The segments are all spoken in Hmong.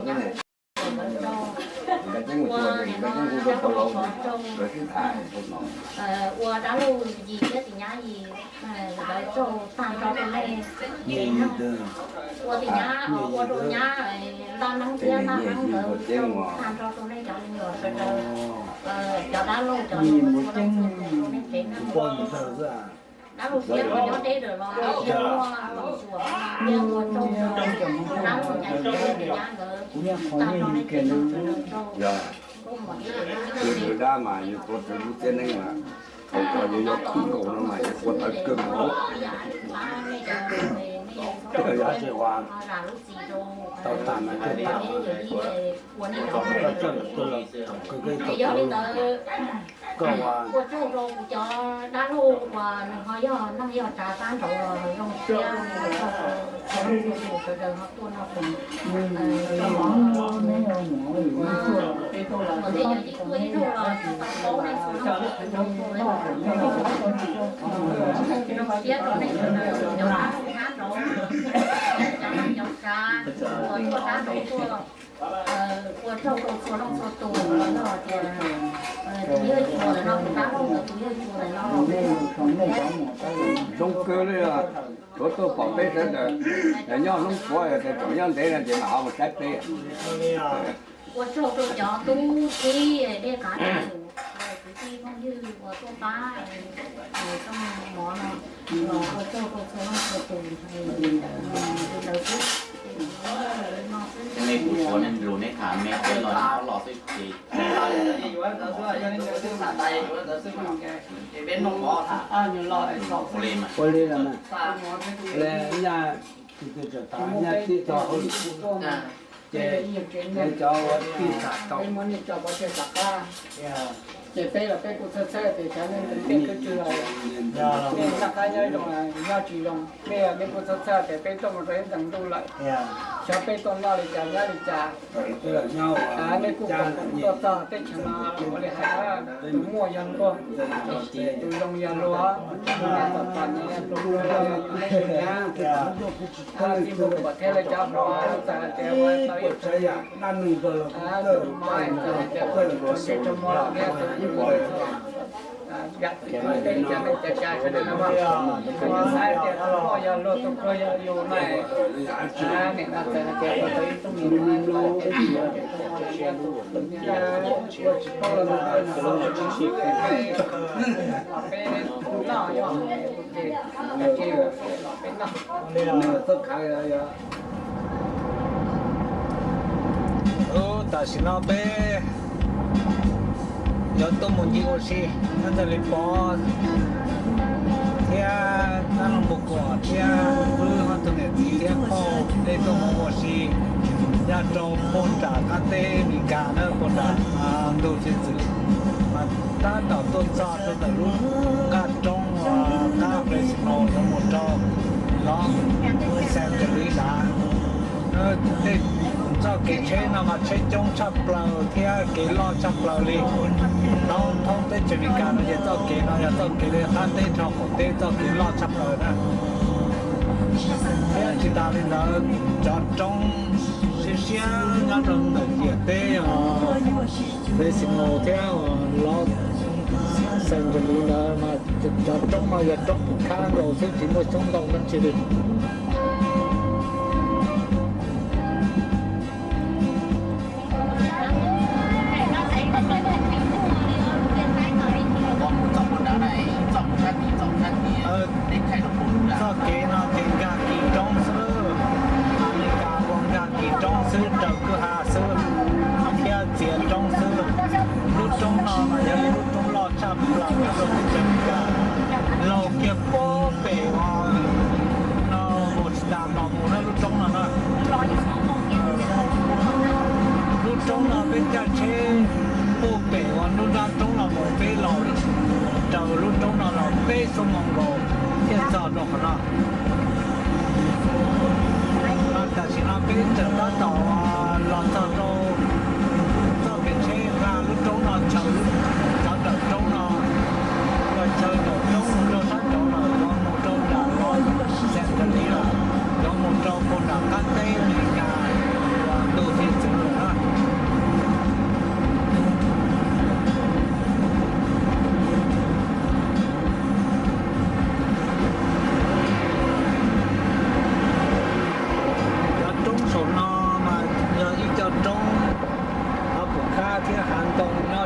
Ua dab laug yim thiab tim nyab yim, lawv raug tag nrho rau nej. Ua tim nyab, ua rau nyab Laj Neeb thiab Naj Neeb nkawd raug tag nrho rau nej cov me nyuam sawv daws, cov dab laug cov me nyuam rau nej tsev neeg. Dab laug thiab uas nyob deb lawm los thiab muaj los xyuas thiab ua tsaug rau dab laug Nchaiv thiab Nchaiv Nyab nkawd tag nrho nej tsev neeg sawv daws rau nkauj muam thiab dab mas yus tuav rawv lub txiab neeb mas, thaum ko yus yog khwb nkaus no mas yus ua tawv kawg nkaus. Yog tsis ua tau tas mas thiaj tas. Yog li ntawd, ua tsaug rau kuv cov dab laug uas nws ho yog neej yog tsav tab nrauv los zoo siab, ua tsaug rau sawv daws ho tuaj noj khoom, ua ntej yog ib tuaj ib zaug los tsis tau paub nej txhua leej txhua tus, zoo siab rau nej sawv daws cov dab laug tab nrauv, cov neej cov tsav uas tuaj tab nrauv tuaj. Ua tsaug rau txhua leej txhua tus, yog tias tus yawg Tsuas ntawm no, tus dab laug ntawd tus yawg Tsuas ntawm no los zoo kawg li. Tshuav tuaj pom peb sawv daws nyob Hmoob Suav, tseem nyob ntev no ces mam ho mus saib peb. Ua tsaug rau cov tub txib dej qav tus, kwv tij phooj ywg uas tuaj pab, tuaj mov no, los ua tsaug rau txhua leej txhua tus li ntawd xwb. Nej kuv Suav nej lus neb tham me peb los los xwb ces ua li los mas, nyaj tus twg txawm tas nyaj tib tog hauj lwm, ces cov ua tij tham tau. Ces peb los peb kuj txhawj txhawj tias xyov nej ntawm tej khwb twg los, nej noj qab nyob zoo, nyob tsis zoo, nej nej kuj txhawj txhawj tias peb tuaj mus rau ib ntees ntuj lawm, xyov peb tuaj noj li cas nyob li cas. Nej kuj pom tuaj txog teb chaws no ua li hais, tus muaj yog nquag, tus zoo yog luag, tom tom no yog tus luag yog yus neej yus nyav. Txij ntuj kom thiab lawv cov hluas txawm hais tias ua tau ib tug, tus mais txawm hais tias ua tus rau tsev rau muag los thiab tus yam txim tej cov neej cov tsav sawv daws no, xav hais tias tus muaj yog luag tus pluag yog yus na, nim no txawm hais tias ua tau ib tug me nyuam, ua tsis tau los peb noj, yog ces los peb noj. Tam sim no peb yuav tuaj mus ncig ua si nyob ntawm Lis Pov thiab Nab Loos Npus Kuam thiab wb ob tug niam txiv thiab phauj peb tuaj mus ua si nyob rau puag nram qab teb Mes Kas na, puag nram ntug Xeev Ntxwv, mas tab tom tuaj txog rau ntawm lub nqaj roob qab Fresno yuav mus rau Los Angeles ntawd. Tej txoj kev tsheb no mas tsheb coob tshaj plaws thiab kev loj tshaj plaws li. Thoob thoob teb chaws Amelikas no ces txoj kev no yog txoj kev li qab teb rau qaum teb, txoj kev loj tshaj plaws na. Thiab tsis tas li ntawd, cov roob siab siab nyob rau ntawm ciam teb Fresno thiab Los Angeles ntawd mas cov roob no yog roob pum khab nkaus xwb, tsis muaj xyoob ntoo dab tsi li. Txoj kev no ces nkag kis roob xwb, Amelikas ua nkag kis roob xwb, raws kwj ha xwb, thiab txiav roob xwb. Lub roob no mas yog ib lub roob loj tshaj plaws nyob rau teb chaws Amelikas, laug kiag puag pem uas no Wichita los mus na lub roob no na. Lub roob no peb caij tsheb puag pem uas lub nrab roob no mus, peb los raws lub roob no los peb xuab moos nkaus thiaj txog rau qhov no. Tam sim no peb tseem tab tom los txog rau txoj kev tsheb nqa lub roob no chaws, cov nrawm roob no, los chaw nrawm roob mus rau sab nraud lawm, yuav mus rau nram Los Angeles lawm, yuav mus rau puag nram qab teb Amelikas uas ntuj Xeev Ntxwv.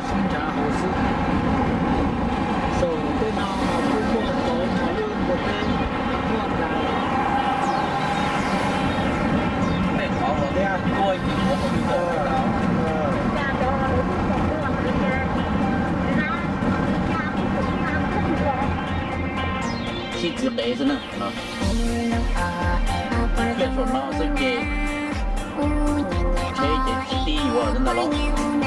Nrad hauv xwb. Saum tej no mas kuj muaj kauv, muaj lwj, muaj teb, muaj ntais. Tej qhov uas tuaj yim ua hauj lwm. Sib txiv qev xwb na. Tiaj saum no xwb ces tsheb ces tsis tib yuav xwb ntag los. No mas tsheb kheev heev lawm.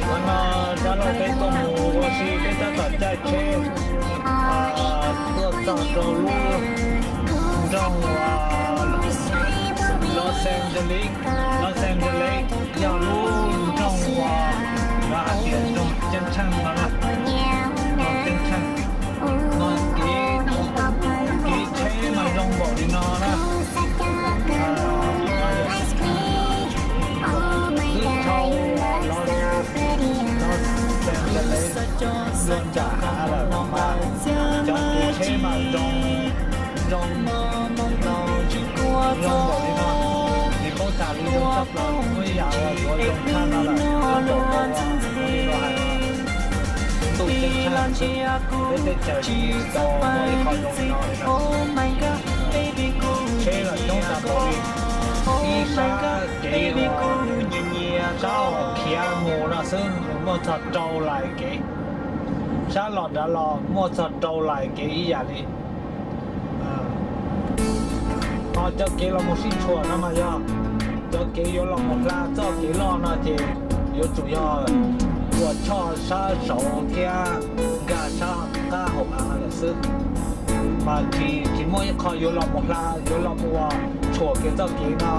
Qhov no dab laug peb tuaj mus ua si peb tab tom caij tsheb tuaj txog rau lub nroog Los Angeles. Los Angeles yog lub nroog uas lawv hais tias nroog ceeb tsheej no na, nroog ceeb tsheej. No kev, kev tsheb mas zoo npaum li no na. Twb dhau Los Angeles dua nram hav lawm no mas cov kev tsheb mas zoo, zoo, zoo npaum li no. Tsis paub tas li zoo tshaj plaws, muaj ib yam uas yuav zoo tshaj no lawm, zoo npaum li no hais. Ntuj ceeb tsheej, peb teb chaws tsis tau muaj ib qho zoo li no li na. Tsheb los coob tas npaum li, ib sab kev uas sab uas khiav mus no xwb muaj txog rau lais kev, sab los nrad los muaj txog rau lais kev ib yam li. Ho cov kev los mus sib tshuam no mas yog cov kev yuav los mus hla txoj kev loj no ces yuav tsum yog ua choj sab saud thiab nkag sab qab hauv av lawm xwb. Mas tsis, tsis muaj ib qho yuav los mus hla, yuav los mus ua tshuam kev txoj kev no,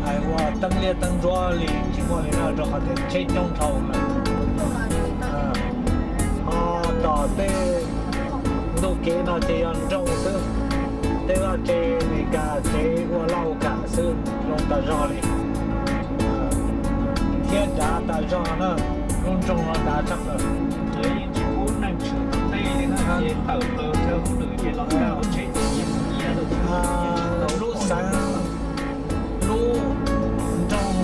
hais ua teeb liaj teeb ntsuab li tsis muaj li na, rau qhov tias tsheb coob dhau lawm. Ho tom tej ntu kev no ces yog nroog xwb. Tej vaj tsev Amelikas tsev ua laj ua kam xwb, zoo tas zog li thiab dav tas zog na. Lub nroog no dav tshaj plaws. Tsis pub neeg tshwm tom tej li na, ces tawm plaws chaw lwm ces los nkag hauv tsheb ces nyias mus nyias lawm. Lub xeev, lub nroog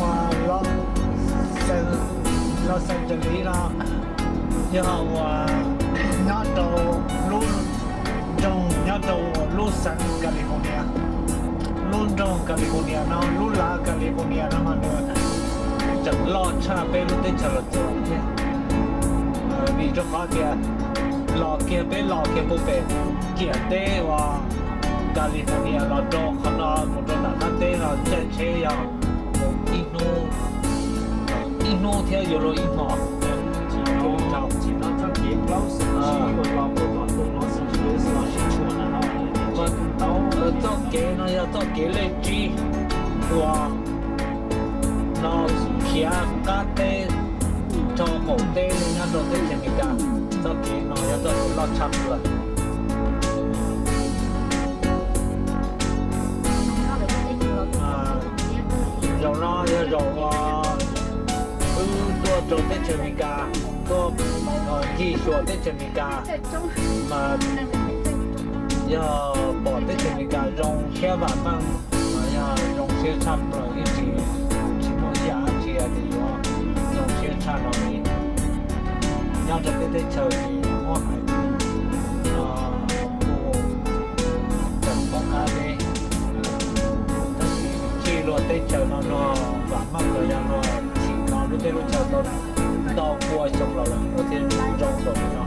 Los Angeles no yog uas nyob rau lub nroog nyob rau lub xeev California. Lub nroog California no, lub lav California no mas nws tseem loj tshaj peb lub teb chaws Los Tsuas thiab, vim rau qhov tias los kiag peb los kiag puag pem ciam teb uas California los rau qhov no mus rau nram qab teb no caij tsheb yog mus ib hnub, ib hnub thiab yuav luag ib hmos. Txoj kev no yog txoj kev lej tsib uas no khiav qab teb rau qaum teb nyob rau teb chaws Amelikas. Txoj kev no yog txoj kev loj tshaj plaws. Zaum no yog zaum wb tuaj rau teb chaws Amelikas, tuaj ncig xyuas teb chaws Amelikas, mas yog pom teb chaws Amelikas zoo thiab vam meej, mas yog zoo siab tshaj plaws ib tsis, tsis muaj ib yam dab tsi hais tias yuav zoo siab tshaj no li. Nyob rau peb teb chaws ces muab hais tias kuj tseem poob qab deb, tab sis txij luag teb chaws no luag vam meej los yog luag tsim no lub teb lub chaw tau ntau pua xyoo los lawm luag thiaj zoo npaum li no.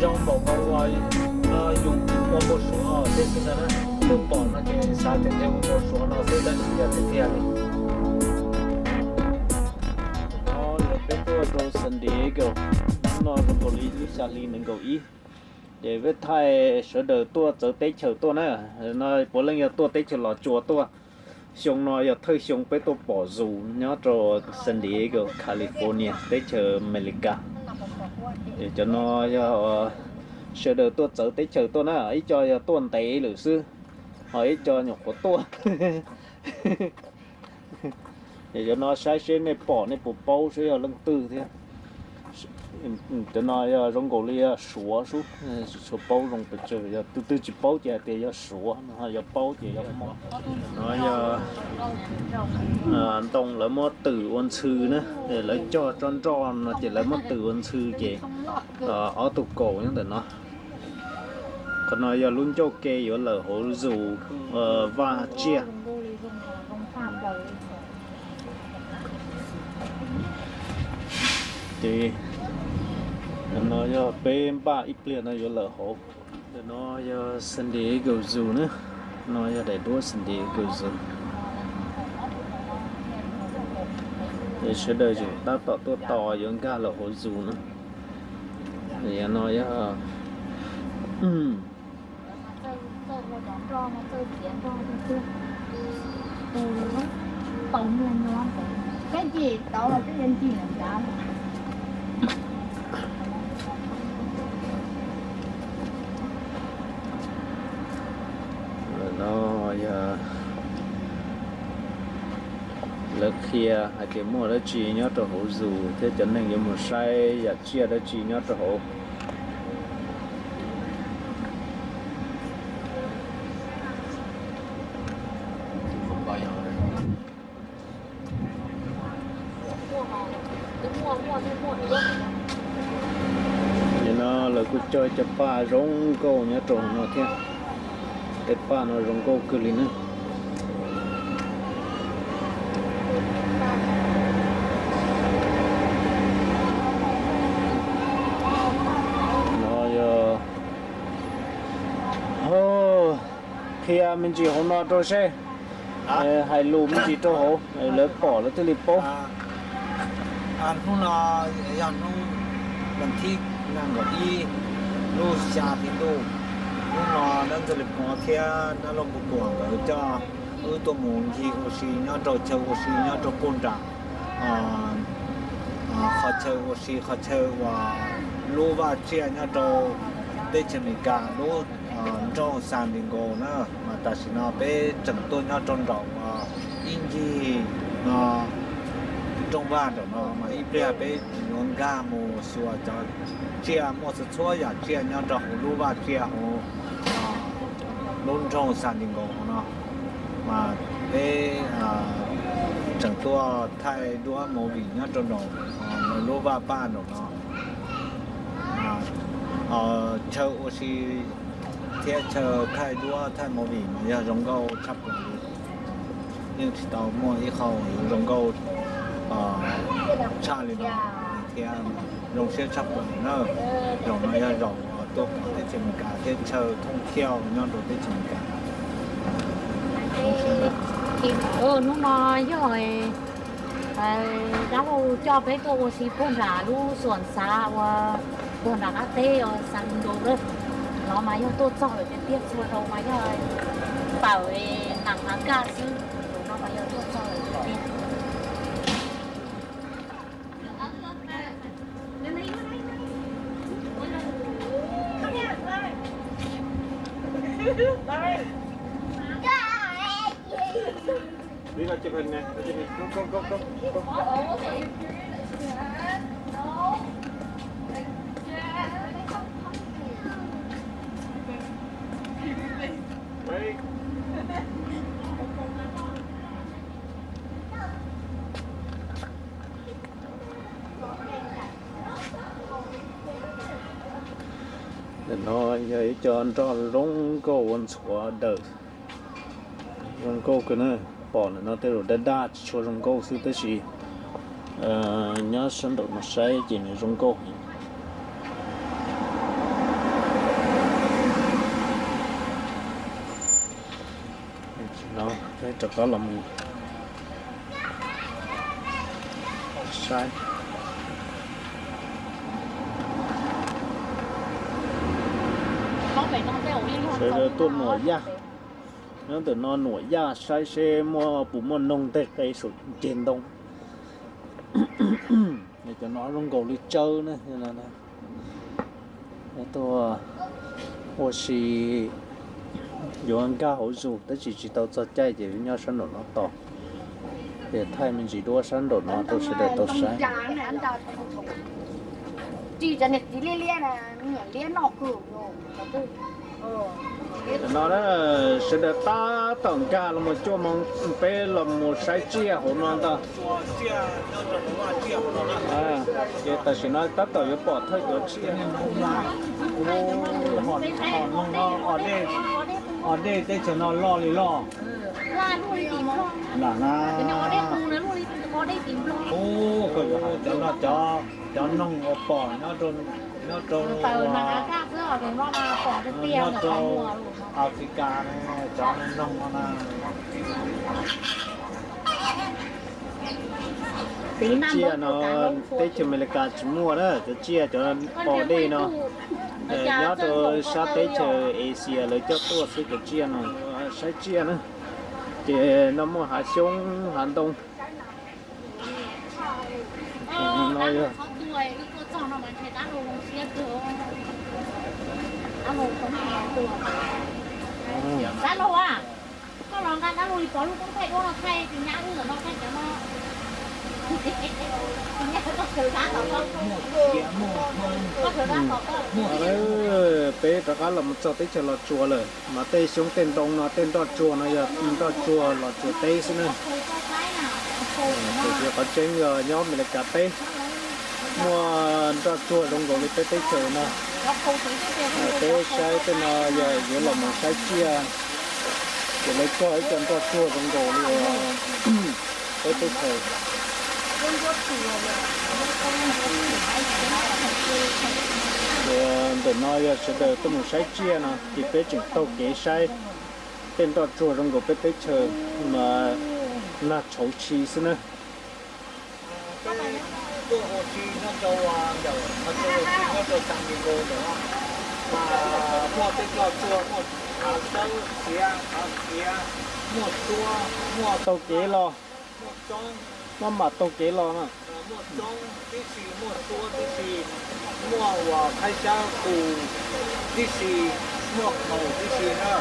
Zoo npaum nkaus uas yus ua npau suav thiab xwb ntag na. Twb pom no ces xav tias ntshe ua npau suav no xwb tab sis yog tiag tiag li. Peb tuaj rau San Diego no zoo nkaus li lub xya hli nees nkaum ib. Ces peb thaij sawv daws tuaj txawv teb chaws tuaj na. No puav leej yog tuaj teb chaws Los Tsuas tuaj. Xyoo no yog thawj xyoo peb tuaj pom zoo nyob rau San Diego, California, teb chaws Amelikas. Cov no yog sawv daws tuaj txawv teb chaws tuaj na, ib co yog tuaj ntev lawm xwb, ho ib co nyuam qhuav tuaj. Cov no saib seb nej pom nej puas paub seb yog leej twg thiab. Cov no yog zoo nkaus li yog Suav sub, tsis tshua paub zoo pes tsawg, yog tus twg tsis paub ces hais tias yog Suav, yog paub ces yog Hmoob. No yog ntoo lawv muab twm ua ntxhw na, lawv cog tso nroj no ces lawv muab twm ua ntxhw ces ob tug kaus nyob ntawm no. Qhov no yog lub ncauj ke yuav lawm hauv zus vaj tsiaj. Ces no yog peb npaj ib pliag no yuav lawm hauv. Ntawm no yog San Diego Zoo na, no yog daim duab San Diego Zoo. Ces sawv daws tseem tab tom tuaj tos yuav nkag lawm hauv zoo na. Yog no yog Lawv no yog lawv qhia hais tias muaj dab tsi nyob rau hauv zoo thiab cov neeg yuav mus saib yam tsiaj dab tsi nyob rau hauv. Nim no lawv kuj cog cov paj zoo nkauj nyob rau no thiab. Tej paj no zoo nkauj kawg li na. No yog qhia me ntsis hauv no rau seb, hais lus me ntsis rau hauv, lawv pom lawv thiaj li paub. Hnub no yog hnub vas thib nees nkaum ib lub xya hli ntuj. Hnub no Nab Ntxawg Lis Pov thiab Nab Lauj Npus Kuam nkawd coj wb tuaj mus ncig ua si nyob rau chaw ua si nyob rau puag nram qhov chaw ua si, qhov chaw uas lub vaj tsiaj nyob rau teb chaws Amelikas lub nroog San Diego na. Mas tam sim no peb tseem tuaj nyob rau nraum ib ncig no rooj vag nraum no, mas ib pliag peb yuav nkag mus xyuas cov tsiaj muaj txhua txhua yam tsiaj nyob rau hauv lub vaj tsiaj hauv lub nroog San Diego no. Mas peb tseem tuaj thaij duab movie nyob rau nraum lub vaj paj nraum no. Chaw ua si Thiab chaw thaij duab thaij movie mas yog zoo nkauj tshaj plaws li. Yeej tsis tau muaj ib qho uas yuav zoo nkauj tshaj li no thiab. Zoo siab tshaj plaws na. Zaum no yog zaum uas tuaj pom teb chaws Amelikas thiab chaw thooj thiauj nyob rau teb chaws Amelikas. Hnub no yog dab laug coj peb tuaj ua si puag nram lub xuam xav uas puag nram qab teb uas San Diego lawm. No mas yog tuaj txog lawm tiag tiag, txhua zaus mas yog tawm Las Vegas xwb, zaum no mas yog tuaj txog lawm tiag tiag. Ntawm no yog ib co nroj zoo nkauj ua ntxhuav daws. Zoo nkauj kawg na. Pom ntawm no tej zaum daj daj tsis tshua zoo nkauj xwb tab sis nyob sab nraum no saib ces nws zoo nkauj heev. No peb rov qab los mus saib. Sawv daws tuaj nuam yaj. Nyob ntawm no nuam yaj saib seb muaj puas muaj noog tej qe saum ceg ntoo. Cov no zoo nkaus li tsawb na. Tuaj ua si yuav nkag hauv zug tab sis tsis tau txog caij ces nyob sab nraum no tos. Ces thaij me ntsis duab sab nraum no rau sawv daws tau saib. No sawv daws tab tom nkag los mus cuaj moos peb los mus saib tsiaj hauv no ntag. Ces tam sim no tab tom yuav pom thawj cov tsiaj. Os dej teb chaws no loj li loj. Lam na. Ub, koj yuav hais cov no cov, cov noog uas pom nyob rau, nyob rau, nyob rau Africa ne, cov noog no na. Cov tsiaj no teb chaws Amelikas tsis muaj na, cov tsiaj cov os dej no. Nyob rau sab teb chaws Asia lawv coj tuaj xwb cov tsiaj no. Saib tsiaj na, ces no muaj hav xyoob hav ntoo. No yog Peb rov qab los mus txog teb chaws Los Tsuas lawm, mas tej xyoob tej ntoo no tej nroj tsuag no yog nroj tsuag Los Tsuas teb xwb na. Tiam sis qhov tseeb yog nyob Amelikas teb muaj nroj tsuag zoo nkaus li peb teb chaws no. Peb saib tej no yog yuav los mus saib tsiaj, ces lawv cog ib co nroj tsuag zoo nkaus li peb teb chaws. Ces ntawm no yog sawv daws tuaj mus saib tsiaj no ces peb tseem taug kev saib tej nroj tsuag zoo nkaus peb teb chaws mas nag tshauv tshi xwb na. Tuaj ua si nyob rau ntawm, nyob rau San Diego ntawm no, muaj tej nroj tsuag, muaj hav xawb xiav hav xiav, muaj suab, muaj taug kev los, muaj txoob, maj mam taug kev los na. Muaj txoob tib si, muaj suab tib si, muaj uas qhaib xyab tus tib si, muaj qhaus tib si na.